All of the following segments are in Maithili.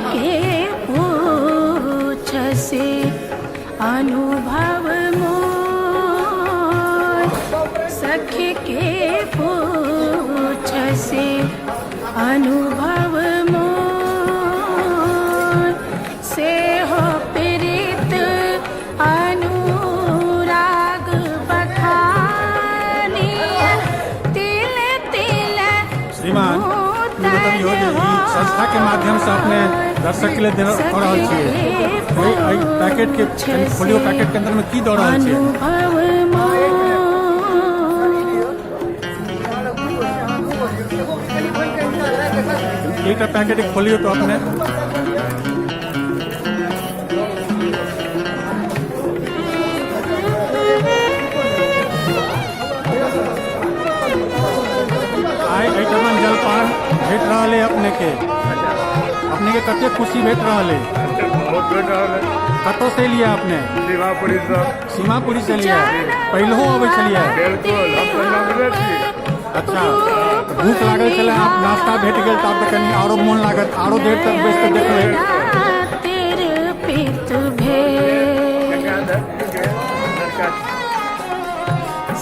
के पूछसे अनुभव मोर, सखी के पूछसे अनुभव मोर, से हो प्रीत अनुराग बखानी तिल तिल। श्रीमान, ई बतबियौ जे ई संस्था के माध्यम से अपने दर्शक के लिए दे कऽ रहल छियै, एहि एहि पैकेट के कनि खोलियौ, पैकेट के अंदर में की दऽ रहल छियै? अनुभव मोर। एकटा पैकेट खोलियौ तऽ अपने। आइ एहिठाम जलपान भेट रहल है अपने के, अपने के कते खुशी भेट रहल है? बहुत भेट रहल है। कतऽ से एलियै अपने? सीमापुरी से। सीमापुरी से एलियै? पहिलहो अबै छलियै? बिल्कुल, हम तऽ नमरे छी। अच्छा, तऽ भूख लागल छलै, आब नाश्ता भेट गेल तऽ आब तऽ कनि आरो मोन लागत, आरो देर तक बैस कऽ देखबै। तिरपित भेल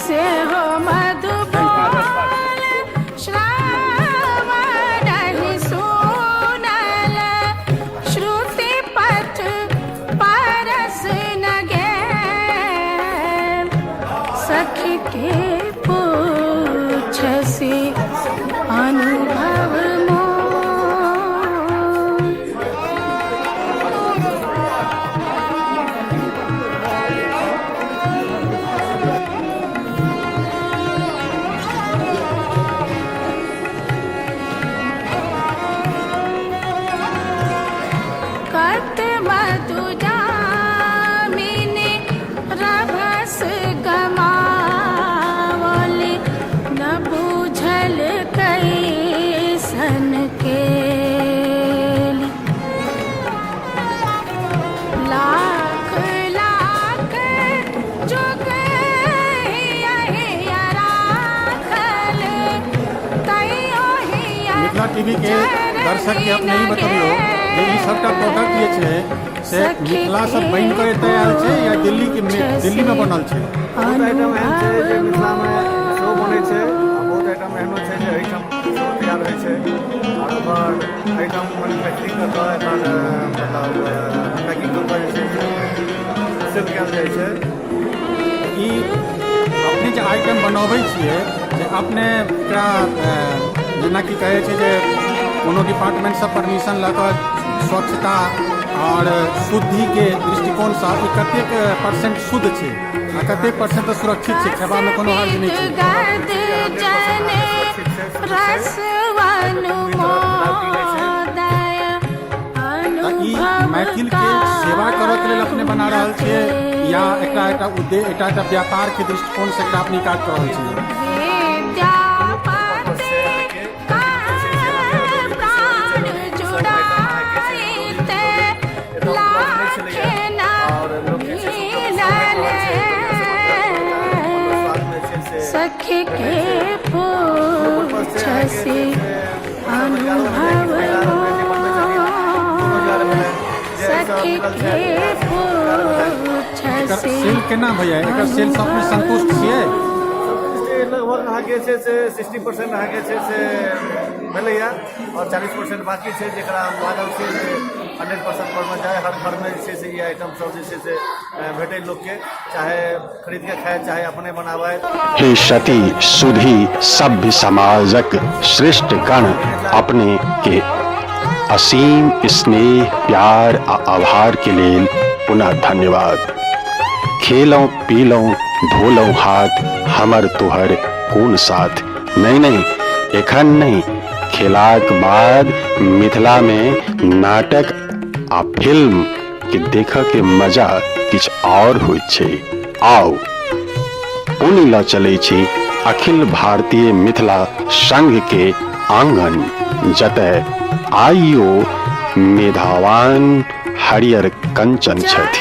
सेहो मधुबोल श्रावणहि सुनल श्रुति पथ परस न गेल, सखी के पूछसी अनुभव मोर। कत मधु जामिनी रभस गमावली न बूझल कैसन केली, लाख लाख जुग हिया राखल तैयो हिया। मिथिला टीवी के दर्शक के अपने ई बतबियौ जे ई सबटा प्रोडक्ट जे छै से मिथिला से बनि कऽ एतऽ आयल छै या दिल्ली के दिल्ली में बनल छै? बहुत आइटम एहन छै जे मिथिलामे सेहो बनै छै आ बहुत आइटम एहनो छै जे एहिठाम सेहो तैयार होइ छै आओर ओकर एहिठाम मैन्युफैक्चरिंग कऽ कऽ एकर मतलब पैकिंग कऽ कऽ जे छै से सेल कयल जाइ छै। ई अपने जे आइटम बनबै छियै जे अपने एकरा जेनाकि कहै छै जे कोनो डिपार्टमेंटसँ परमिशन लऽ कऽ स्वच्छता आओर शुद्धिके दृष्टिकोणसँ ई कतेक परसेंट शुद्ध छै आ कतेक परसेंट सुरक्षित छै, खेबामे कोनो हर्ज नहि छै? गद जने रस अनुमोदय। तऽ ई मैथिलके सेवा करऽके लेल अपने बना रहल छियै या एकटा एकटा उद्देश्य, एकटा एकटा व्यापारके दृष्टिकोणसँ एकटा अपने काज कऽ रहल छियै? विद्यापति प्राण जुड़ाइते लाखे न आओर लोक जे छै से मिलल, सखी के पूछसी अनुभव मोर, सखी के एकर पूछसी। सेल केना भैया? एकर सेलसँ अपने संतुष्ट छियै? लगभग अहाँके छै से 60% अहाँके छै से भेलैए आओर 40% बाँकी छै, जकरा हम लागल छै जे 100% परमे जाय, हर घरमे जे छै से ई आइटम सब जे छै से भेटै लोकके, चाहे खरीद के खाय चाहे अपने बनाबै। हे सती सुधी सभ्य समाजक श्रेष्ठ गण, अपने के असीम स्नेह, प्यार आ आभार के लेल पुनः धन्यवाद। खेलौं पीलौं धोलौं हाथ, हमर तोहर कोन साथ? नहीं नहीं, एखन नहीं, खेलाक बाद मिथिला में नाटक आ फिल्म के देखऽ के मजा किछु आओर होइत छै। आउ पुनि लऽ चलै छी अखिल भारतीय मिथिला संघ के आंगन, जतय आइयो मेधावान हरियर कंचन छथि।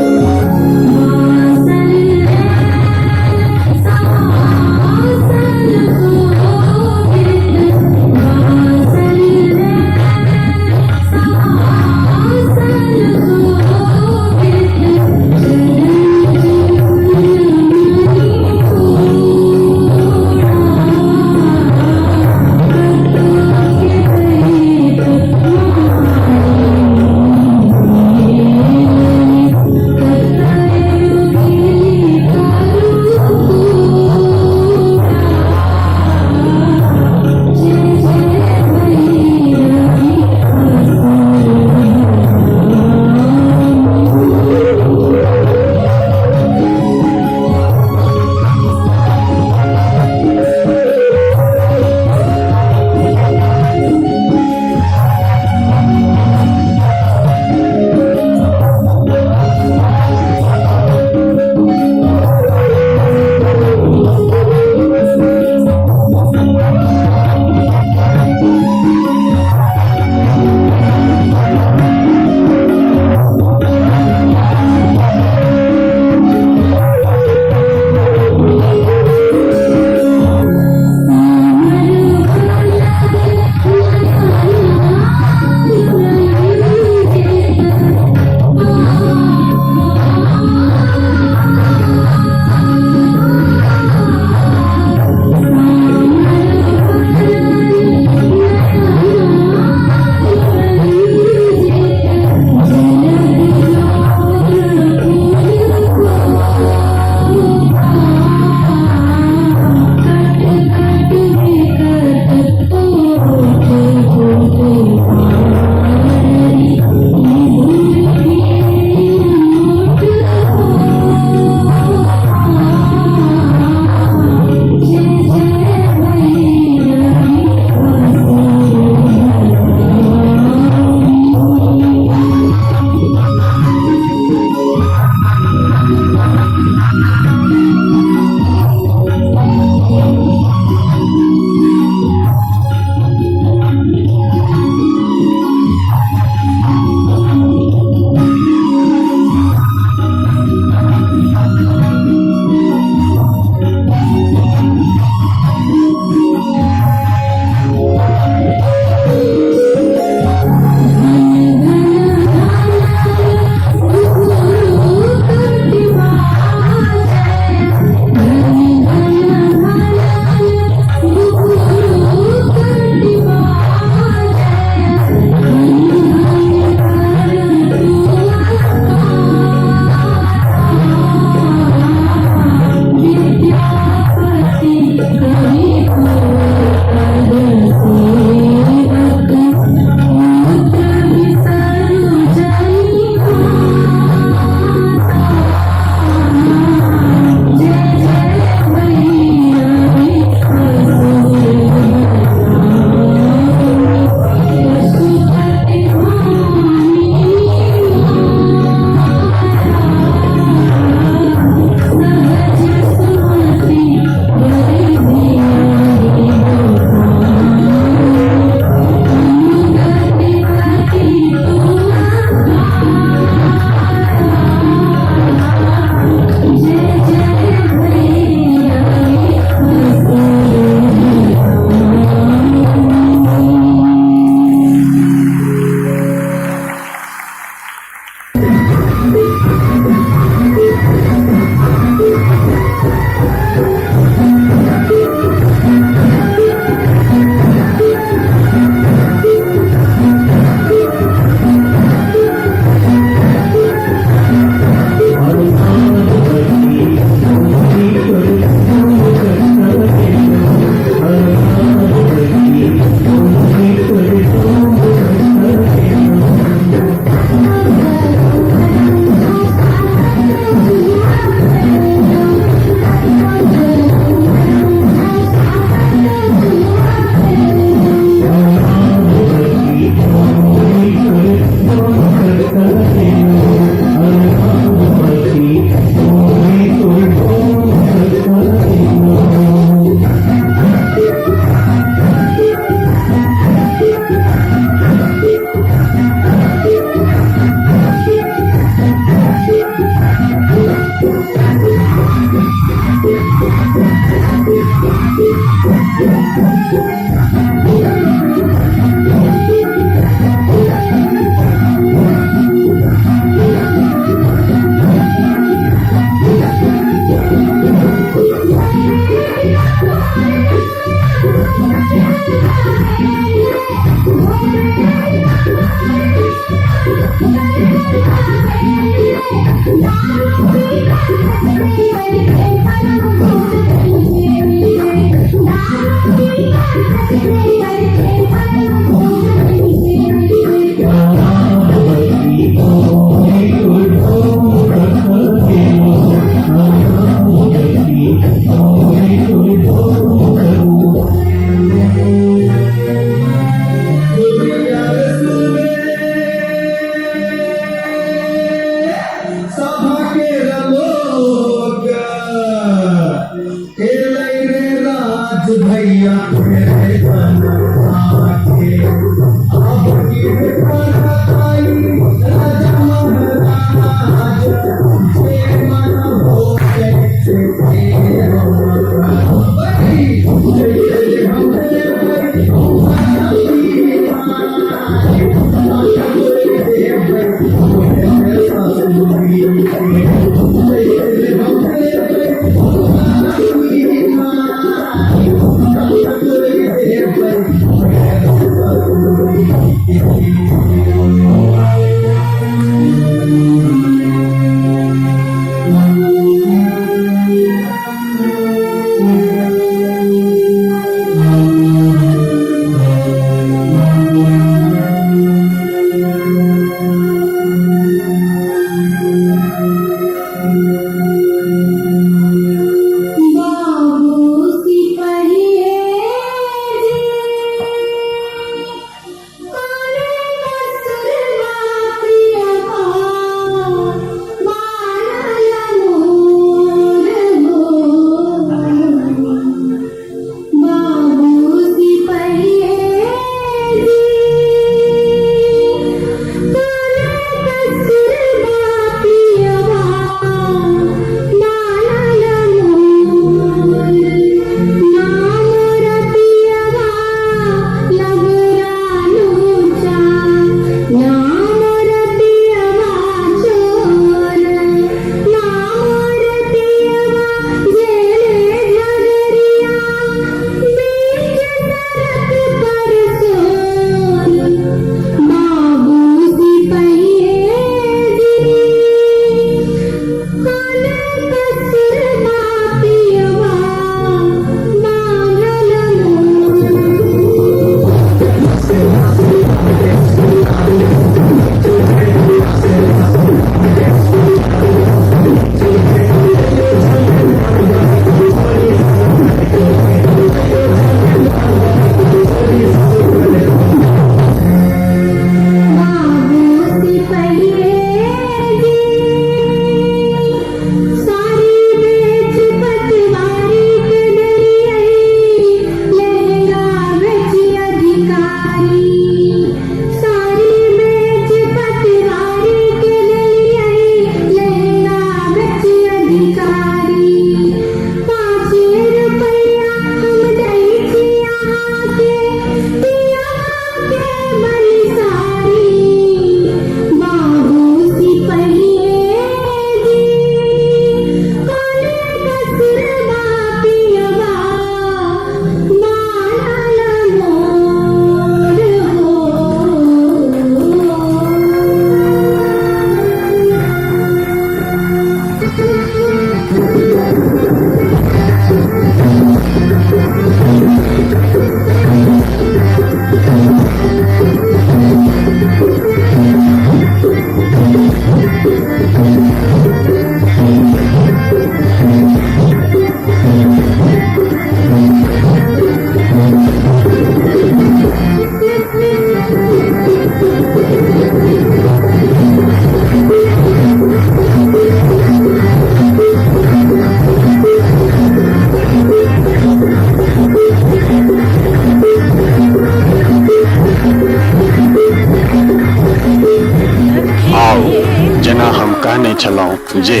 आउ जेना हम कहने छलहुँ जे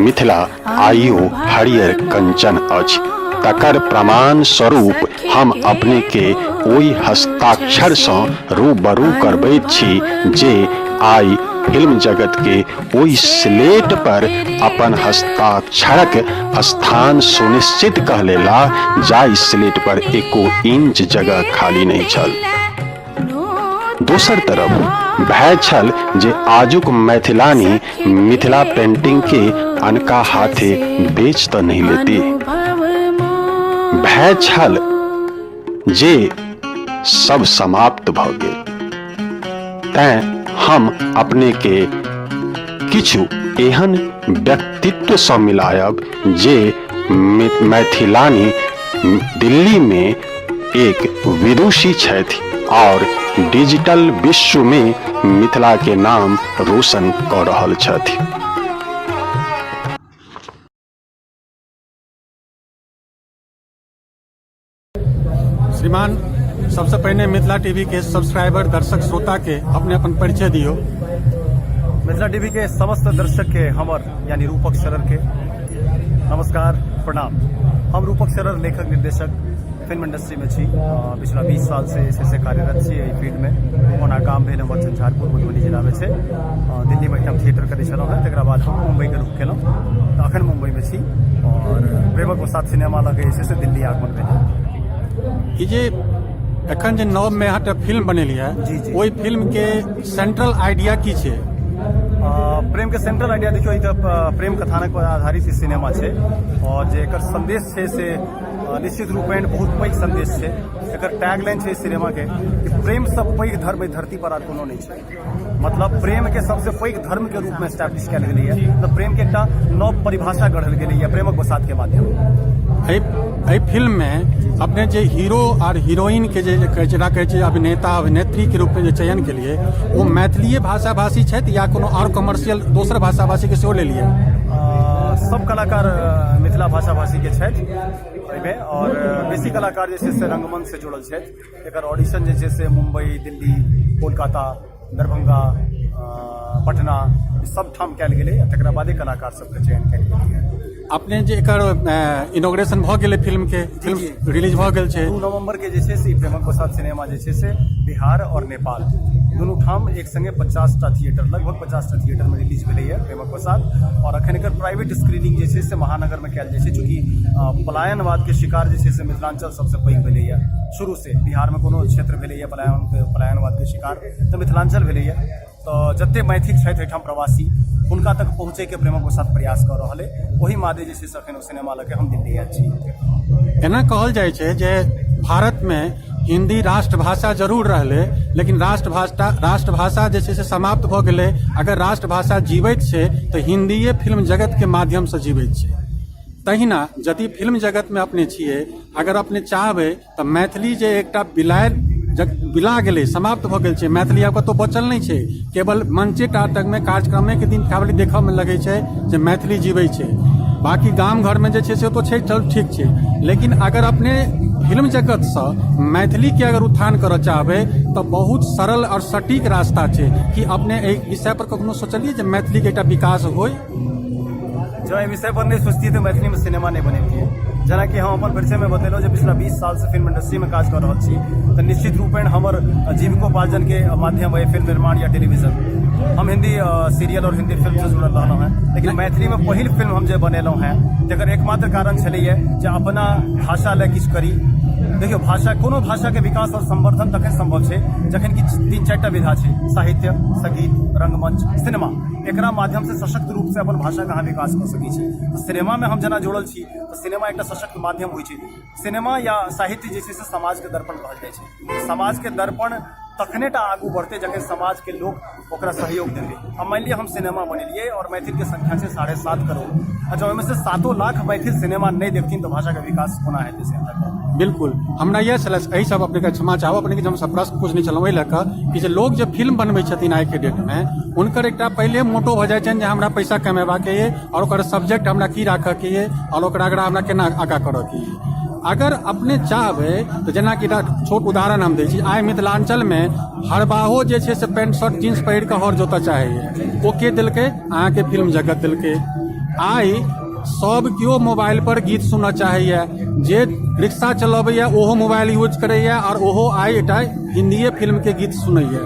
मिथिला आइयो हरियर कंचन अछि। तकर प्रमाण स्वरूप हम अपने के ओहि हस्ताक्षर सँ रूबरू करबैत छी जे आइ फिल्म जगत के ओहि स्लेट पर अपन हस्ताक्षरक स्थान सुनिश्चित कऽ लेलाह जाहि स्लेट पर एको इंच जगह खाली नहि छल। दोसर तरफ भय छल जे आजुक मैथिलानी मिथिला पेंटिंग के अनका हाथे बेच तऽ नहि लेती। भय छल जे सब समाप्त भऽ गेल। तैं हम अपने के किछु एहन व्यक्तित्व सँ मिलायब जे मैथिलानी दिल्ली में एक विदुषी छथि और डिजिटल विश्व में मिथिला के नाम रोशन कऽ रहल छथि। श्रीमान, सबसे पहिने मिथिला टीवी के सब्सक्राइबर दर्शक श्रोता के अपने अपन परिचय दियो। मिथिला टीवी के समस्त दर्शक के हमर यानी रूपक शरर के नमस्कार, प्रणाम। हम रूपक शरर, लेखक निर्देशक, फिल्म इंडस्ट्री में छी। पिछला 20 साल से जे छै से कार्यरत छी एहि फील्ड में। ओना गाम भेल हमर झंझारपुर, मधुबनी जिला में छै। दिल्ली में हम थिएटर करै छलहुँ हेँ, तकरा बाद हम मुम्बई के रुख केलहुँ, तऽ अखन मुम्बई में छी और प्रेमक बसात सिनेमा लऽ के जे छै से दिल्ली आगमन भेल। ई जे एखन जे नव में अहाँ एकटा फिल्म बनेलियै, जी, जी। ओहि फिल्म के सेंट्रल आइडिया की छै? प्रेम के सेंट्रल आइडिया देखियौ, ई तऽ प्रेम कथानक पर आधारित ई सिनेमा छै और जे एकर संदेश छै से निश्चित रूपेण बहुत पैघ संदेश छै। एकर टैग लाइन छै सिनेमा के कि प्रेम सँ पैघ धर्म एहि धरती पर आर कोनो नहि छै। मतलब प्रेम के सबसे पैघ धर्म के रूप में एस्टैब्लिश कयल गेलैए, मतलब प्रेम के एकटा नव परिभाषा गढ़ल गेलैए प्रेमक बसात के माध्यम। एहि एहि फिल्म में अपने जे हीरो और हीरोइन के जे कहै छै, जेना कहै छै अभिनेता अभिनेत्री के रूप में जे चयन केलिए, ओ मैथिलीए भाषा भाषी छथि या कोनो और कमर्शियल दोसर भाषा भाषी के सेहो लेलिए? सब कलाकार मिथिला भाषा भाषी के छथि एहिमे और बेसी कलाकार जे छै से रंगमंच से जुड़ल छथि। एकर ऑडिशन जे छै से मुम्बई, दिल्ली, कोलकाता, दरभंगा, पटना सब ठाम कयल गेलै आ तकरा बादे कलाकार सबके चयन कयल गेलै। अपने जे एकर इनॉग्रेशन भऽ गेलै फिल्म के, फिल्म रिलीज भऽ गेल छै? 2 नवंबर के जे छै से ई प्रेमक बसात सिनेमा जे छै से बिहार और नेपाल दुनू ठाम एक संगे 50टा थिएटर, लगभग 50टा थिएटर में रिलीज भेलैए प्रेमक बसात। और अखन एकर प्राइवेट स्क्रीनिंग जे छै से महानगर में कयल जाइ छै, चूँकि पलायनवाद के शिकार जे छै से मिथिलांचल सबसे पैघ भेलैए। शुरू से बिहार में कोनो क्षेत्र भेलैए पलायनवाद के शिकार तऽ मिथिलांचल भेलैए। तऽ जते मैथिल छथि एहिठाम प्रवासी, हुनका तक पहुँचैके प्रेमक बसात प्रयास कऽ रहल अइ। ओहि मादे जे छै से अखन ओ सिनेमा लऽ के हम दिल्ली आयल छी। एना कहल जाइ छै जे भारतमे हिन्दी राष्ट्रभाषा जरूर रहलै, लेकिन राष्ट्रभाषा जे छै से समाप्त भऽ गेलै। अगर राष्ट्रभाषा जीवैत छै तऽ हिन्दीए फिल्म जगतके माध्यमसँ जीवैत छै। तहिना यदि फिल्म जगतमे अपने छियै, अगर अपने चाहबै तऽ मैथिली जे एकटा बिलायल बिला गेलै, समाप्त भऽ गेल छै, मैथिली आब कतहु बचल नहि छै, केवल मंचे टा तकमे कार्यक्रमेके दिन खाली देखऽमे लगै छै जे मैथिली जीबै छै, बाँकी गाम घरमे जे छै से तऽ छै, चल ठीक छै। लेकिन अगर अपने फिल्म जगतसँ मैथिलीके अगर उत्थान करऽ चाहबै तऽ बहुत सरल आओर सटीक रास्ता छै कि अपने एहि विषय पर कखनो सोचलियै जे मैथिलीके एकटा विकास होइ? जँ एहि विषय पर नहि सोचतियै तऽ मैथिलीमे सिनेमा नहि बनैतियै। जेनाकि हम अपन परिचयमे बतेलहुँ जे पिछला 20 सालसँ फिल्म इंडस्ट्रीमे काज कऽ रहल छी, तऽ निश्चित रूपेण हमर जीविकोपार्जनके माध्यम अइ फिल्म निर्माण या टेलीविजन। हम हिन्दी सीरियल आओर हिन्दी फिल्मसँ जुड़ल रहलहुँ हेँ, लेकिन मैथिलीमे पहिल फिल्म हम जे बनेलहुँ हेँ तकर एकमात्र कारण छलैए जे अपना भाषा लए किछु करी। देखियौ, भाषा, कोनो भाषाके विकास आओर संवर्धन तखन सम्भव छै जखन कि तीन चारिटा विधा छै, साहित्य, सङ्गीत, रङ्गमञ्च, सिनेमा। एकरा माध्यम से सशक्त रूप से अपन भाषा के अहाँ विकास कऽ सकै छी। तऽ सिनेमा मे हम जेना जुड़ल छी तऽ सिनेमा एकटा सशक्त माध्यम होइ छै। सिनेमा या साहित्य जे छै से समाज के दर्पण कहल जाइ छै। समाज के दर्पण तखने टा आगू बढ़तै जखन समाज के लोक ओकरा सहयोग देतै। आब मानि लिअ हम सिनेमा बनेलियै और मैथिल के संख्या छै 7.5 करोड़, आ जँ ओहिमे से 7 लाख मैथिल सिनेमा नहि देखथिन तऽ भाषा के विकास कोना हेतै से हमरा कहू। बिल्कुल, हमरा इएह छलए। एहि सब अपनेके क्षमा चाहब, अपनेके जे हमसब प्रश्न पूछने छलहुँ ओहि लए कऽ कि जे लोक जे फिल्म बनबै छथिन आइके डेटमे, हुनकर एकटा पहिले मोटो भऽ जाइ छनि जे हमरा पैसा कमेबाके ये आओर ओकर सब्जेक्ट हमरा की राखऽके ये आओर ओकरा अगरा हमरा केना आगाँ करऽके ये। अगर अपने चाहबै तऽ जेनाकि एकटा छोट उदाहरण हम दै छी, आइ मिथिलाञ्चलमे हरबाहो जे छै से पैंट शर्ट जींस पहिर कऽ हर जोतऽ चाहैए, ओ के देलकै? अहाँके फिल्म जगत देलकै। आइ सब केओ मोबाइल पर गीत सुनऽ चाहैया। जे रिक्शा चलबैया ओहो मोबाइल यूज करैया आओर ओहो आइ एकटा हिन्दीए फिल्मके गीत सुनैया।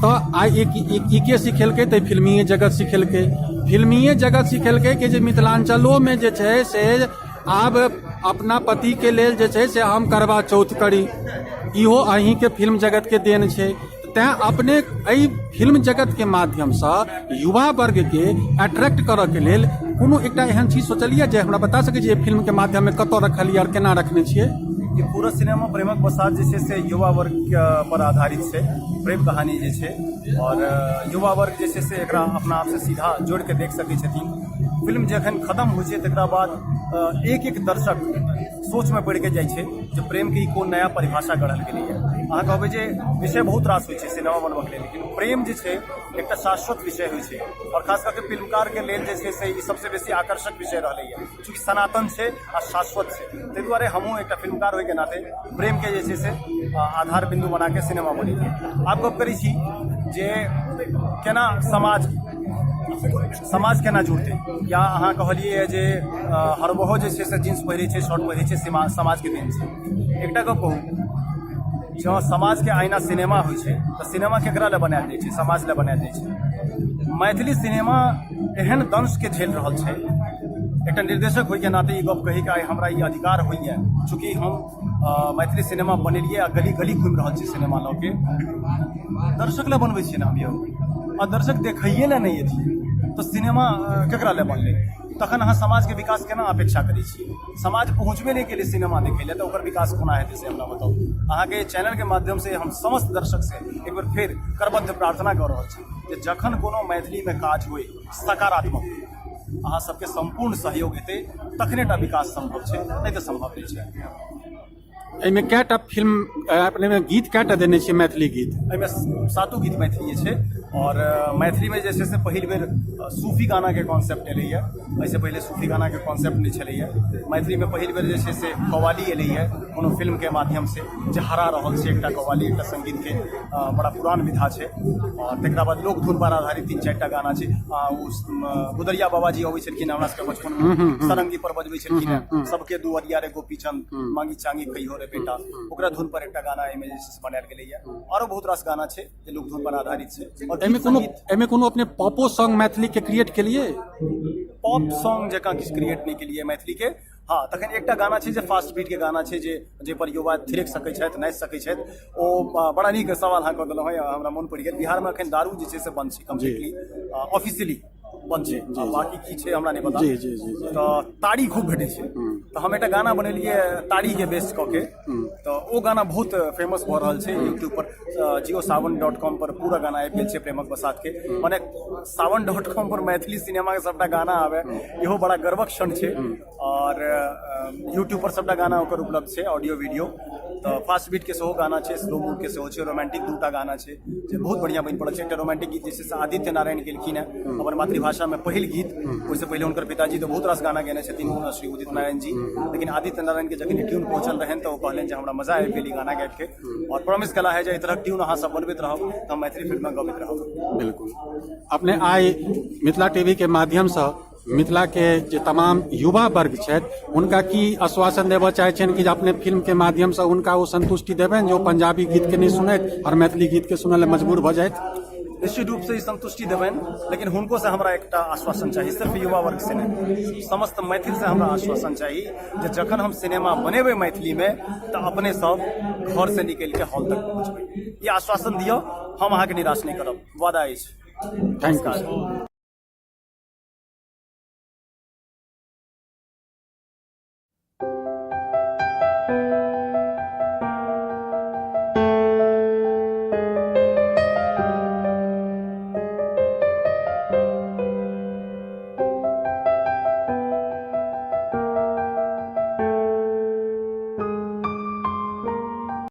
तऽ आइ ई के सिखेलकै? तऽ फिल्मीए जगत सिखेलकै। फिल्मीए जगत सिखेलकै कि जे मिथिलाञ्चलोमे जे छै से आब अपना पतिके लेल जे छै से हम करवा चौथ करी, इहो अहीँके फिल्म जगतके देन छै। तैँ अपने एहि फिल्म जगतके माध्यमसँ युवा वर्गके अट्रैक्ट करऽके लेल कोनो एकटा एहन चीज सोचलियै जे हमरा बता सकै छियै फिल्मके माध्यममे कतऽ रखलियै आओर केना रखने छियै? ई पूरा सिनेमा प्रेमक बसात जे छै से युवा वर्ग पर आधारित छै, प्रेम कहानी जे छै, आओर युवा वर्ग जे छै से एकरा अपना आपसँ सीधा जोड़िके देख सकै छथिन। फिल्म जखन खतम होइ छै तकरा बाद एक एक दर्शक सोचमे पड़िके जाइ छै जे प्रेमके ई कोन नया परिभाषा गढ़ल गेलैए। अहाँ कहबै जे विषय बहुत रास होइ छै सिनेमा बनबऽके लेल, लेकिन प्रेम जे छै एकटा शाश्वत विषय होइ छै, आओर खास कऽ के फिल्मकारके लेल जे छै से ई सबसँ बेसी आकर्षक विषय रहलैए, चूँकि सनातन छै आ शाश्वत छै। ताहि दुआरे हमहूँ एकटा फिल्मकार होइके नाते प्रेमके जे छै से आधार बिन्दु बनाके सिनेमा बनेलियै। आब गप करै छी जे केना समाज केना जुड़तै, या अहाँ कहलियै जे हरबहो जे छै से जींस पहिरै छै, शर्ट पहिरै छै, समाजके देन छै। एकटा गप कहू, जँ समाजके आईना सिनेमा होइ छै तऽ सिनेमा केकरा लए बनायल जाइ छै? समाज लए बनायल जाइ छै। मैथिली सिनेमा एहन दंशके झेल रहल छै। एकटा निर्देशक होइके नाते ई गप कहैके आइ हमरा ई अधिकार होइए, चूँकि हम मैथिली सिनेमा बनेलियै आ गली गली घुमि रहल छी सिनेमा लऽ के। दर्शक लए बनबै छियै ने हम यौ, आ दर्शक देखैए लए नहि एथिन तऽ सिनेमा केकरा लए बनलै? तखन अहाँ समाजके विकास केना अपेक्षा करै छियै? समाज पहुँचबे नहि केलै सिनेमा देखै लए तऽ ओकर विकास कोना हेतै से हमरा बताउ। अहाँके चैनलके माध्यमसँ हम समस्त दर्शकसँ एक बेर फेर करबद्ध प्रार्थना कऽ रहल छी जे जखन कोनो मैथिलीमे काज होइ सकारात्मक, अहाँ सबके सम्पूर्ण सहयोग हेतै तखने टा विकास सम्भव छै, नहि तऽ सम्भव नहि छै। एहिमे कएटा फिल्म अपनेमे गीत कएटा देने छियै मैथिली गीत? एहिमे सातो गीत मैथिलीए छै, आओर मैथिलीमे जे छै से पहिल बेर सूफी गानाके कॉन्सेप्ट एलैए। एहिसँ पहिले सूफी गानाके कॉन्सेप्ट नहि छलैए। मैथिलीमे पहिल बेर जे छै से कव्वाली एलैए कोनो फिल्मके माध्यमसँ, जे हरा रहल छै। एकटा कव्वाली एकटा सङ्गीतके बड़ा पुरान विधा छै। आओर तकरा बाद लोक धुन पर आधारित 3-4 टा गाना छै। ओ गुदरिया बाबाजी अबै छलखिन हमरा सबके बचपनमे, सारंगी पर बजबै छलखिन हेँ, सबके दुअरिया रे गोपीचंद मांगी चांगी कहियो रे बेटा, ओकरा धुन पर एकटा गाना एहिमे जे छै से बनायल गेलैए। आरो बहुत रास गाना छै जे लोक धुन पर आधारित छै। आओर एहिमे कोनो अपने पॉपो सॉन्ग मैथिली के क्रिएट केलिए? पॉप सॉन्ग जकाँ किछु क्रिएट नहि केलिए मैथिली के। हँ, तखन एकटा गाना छै जे फास्ट बीट के गाना छै, जे जाहिपर युवा थिरकि सकै छथि, नाचि सकै छथि। ओ बड़ा नीक सवाल अहाँ कऽ देलहुँ हेँ, हमरा मोन पड़ि गेल। बिहारमे एखन दारू जे छै से बन्द छै, कम्प्लीटली ऑफिशियली बन्द छै, बाकी की छै हमरा नहि पता। जी जी जी तऽ ताड़ी खूब भेटै छै, तऽ हम एकटा गाना बनेलियै ताड़ीके बेस कऽ के, तऽ ओ गाना बहुत फेमस भऽ रहल छै यूट्यूब पर। जियो सावन डॉट कॉम पर पूरा गाना आबि गेल छै प्रेमक बसात के। मने सावन डॉट कॉम पर मैथिली सिनेमाके सबटा गाना आबै, इहो बड़ा गर्वक क्षण छै। आओर यूट्यूब पर सबटा गाना ओकर उपलब्ध छै, ऑडियो वीडियो। तऽ फास्ट बीट के सेहो गाना छै, स्लो मूड के सेहो छै, रोमांटिक दूटा गाना छै जे बहुत बढ़िआँ बनि पड़ल छै। एकटा रोमांटिक गीत जे छै से आदित्य नारायण गेलखिन हेँ अपन मातृभाषामे पहिल गीत। ओहिसँ पहिले हुनकर पिताजी तऽ बहुत रास गाना गेने छथिन श्री उदित नारायण जी, लेकिन आदित्य नारायणके जखन ट्यून पहुँचल रहनि तऽ ओ कहलनि जे हमरा मजा आबि गेल ई गाना गाबिके, आओर प्रॉमिस कला है जे एहि तरहक ट्यून अहाँ सब बनबैत रहब तऽ हम मैथिली फिल्ममे गबैत रहब। बिल्कुल। अपने आइ मिथिला टीवी के माध्यमसँ मिथिला के जे तमाम युवा वर्ग छथि हुनका की आश्वासन देबऽ चाहै छियनि कि जे अपने फिल्म के माध्यमसँ हुनका ओ संतुष्टि देबनि जे ओ पंजाबी गीत के नहि सुनथि आओर मैथिली गीत के सुनय लए मजबूर भऽ जाथि? निश्चित रूपसँ ई संतुष्टि देबनि, लेकिन हुनको से हमरा एकटा आश्वासन चाही, सिर्फ युवा वर्ग से नहि, समस्त मैथिल से हमरा आश्वासन चाही जे जखन हम सिनेमा बनेबै मैथिलीमे तऽ अपने सब घर से निकलि के हॉल तक पहुँचबै। ई आश्वासन दिअ, हम अहाँके निराश नहि करब, वादा अछि। Thank you.